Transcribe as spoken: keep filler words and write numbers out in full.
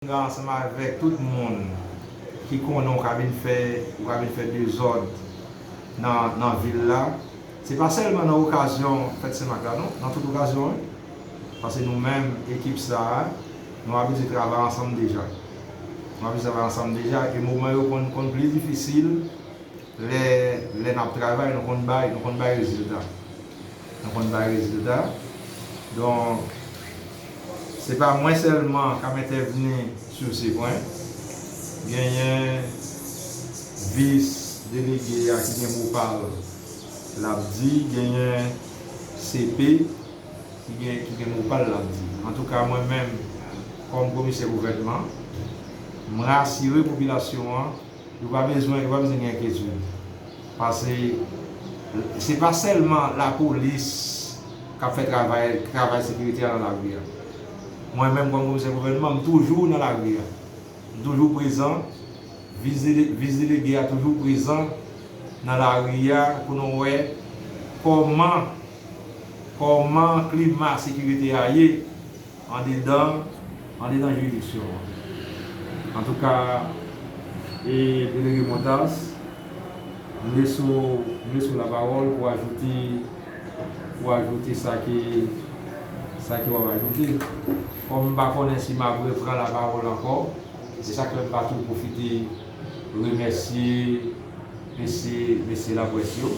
Pinga ansanm avèk tout moun ki konnen w ka vin fè, ou ka vin fè dezòd nan, nan vil la. Se pa sèlman nan okazyon fèt Senmak la, non, nan tout okazyon, wi. Paske nou menm, ekip sa a, nou abitye travay ansanm deja. Nou abitye travay ansanm deja, e moman yo konn, konn pli difisil lè, lè n ap travay, nou konn bay, nou konn bay rezilta. Nou konn bay rezilta. Donk, se pa mwen sèlman k ap entèvni sou se pwen. Genyen vis delege a ki gen mo pa l, l ap di, genyen C P ki gen, ki gen mo pa l, l ap di. Antouka, mwen menm, kòm komisè gouvènman, m rasire popilasyon an, yo pa bezwen, yo pa bezwen gen enkyetid. Paske se pa sèlman lapolis k ap fè travay, travay sekirite a nan lari a. Mwen menm, kòm komisè gouvènman, m toujou nan lari a. M toujou prezan. Vis dele-, vis delege a toujou prezan nan lari a pou nou wè kòman, kòman klima sekirite a ye andedan, andedan jiridiksyon an. Antouka, e, delege Montas, m lese w, m lese w lapawòl pou ajoute, pou ajoute sa ke, sa ke w ap ajoute. Kòm m pa konnen si m ap repran lapawòl ankò, se sa k fè m pa tou pwofite remèsye mesye, mesye laprès yo.